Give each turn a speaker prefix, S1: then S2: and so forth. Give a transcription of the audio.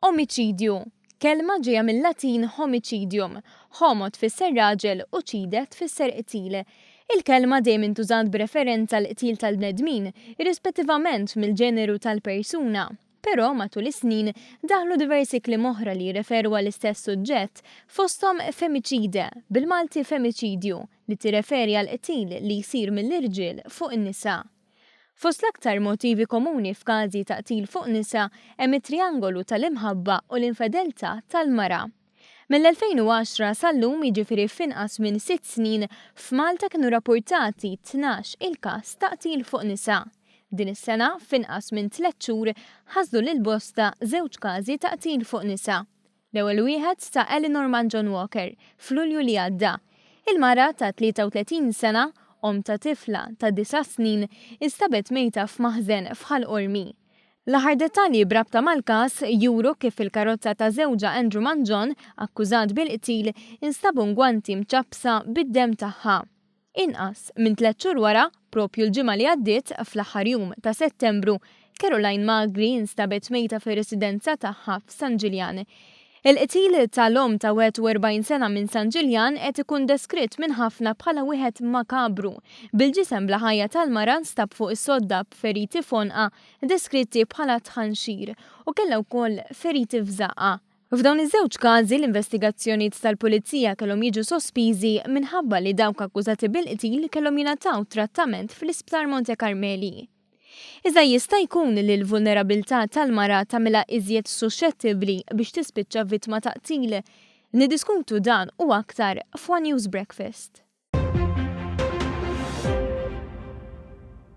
S1: Omiċidju, kelma ġejja mil-Latin homicidium. Homo tfisser raġel u cide tfisser qtil. Il-kelma dejjem intużat b'referenza għall-qtil tal-bnedmin, irrispettivament mill-ġeneru tal-persuna. Però, matul is-snin, daħlu diversi kliem oħra li jirreferu għall-istess suġġett, fosthom femicide, bil-Malti femiċidju, li tirreferi għall-qtil li jsir mill-irġiel fuq in-nisa. Fost l-aktar motivi komuni f'każi ta' qtil fuq nisa hemm it-triangolu tal-imħabba u l-infedeltà tal-mara. Mill-2010 sal-lum, jiġifieri f'inqas minn sitt snin, f'Malta kienu rappurtati 12 il-każ ta' qtil fuq nisa. Din is-sena, f'inqas minn tlett xhur, ħasdu lil bosta żewġ każi ta' qtil fuq nisa. L-ewwel wieħed ta' Eleanor Mangion Walker, f'Lulju li għadda. Il-mara ta' 33 sena, omm ta' tifla ta' disa' snin, instabet mejta f'maħżen f'Ħal Qormi. L-aħħar dettalji b'rabta mal-każ juru kif fil-karozza ta' żewġha Andrew Mangion, akkużat bil-qtil, instabu ngwanti mċappsa bid-demm tagħha. Inqas minn tlett xhur wara, proprju l-ġimgħa li għaddiet, fl-aħħar jum ta' Settembru, Caroline Magri instabet mejta fir-residenza tagħha f'San Ġiljan. Il-qtil tal-omm ta' 41 sena minn San Ġiljan qed ikun deskritt minn ħafna bħala wieħed makabru, bil-ġisem bla ħajja tal-mara nstab fuq is-sodda b'feriti f'għonqha deskritti bħala tħanxir u kellha wkoll feriti f'żaqqha. F'dawn iż-żewġ każi l-investigazzjonijiet tal-Pulizija kellhom jiġu sospiżi minħabba li dawk akkużati bil-qtil kellhom jingħataw trattament fl-Isptar Monte Carmeli. Iżda jista' jkun li l-vulnerabilità tal-mara tagħmilha iżjed suxxettibbli biex tispiċċa vittma ta' qtil? Niddiskutu dan u aktar f'One News Breakfast.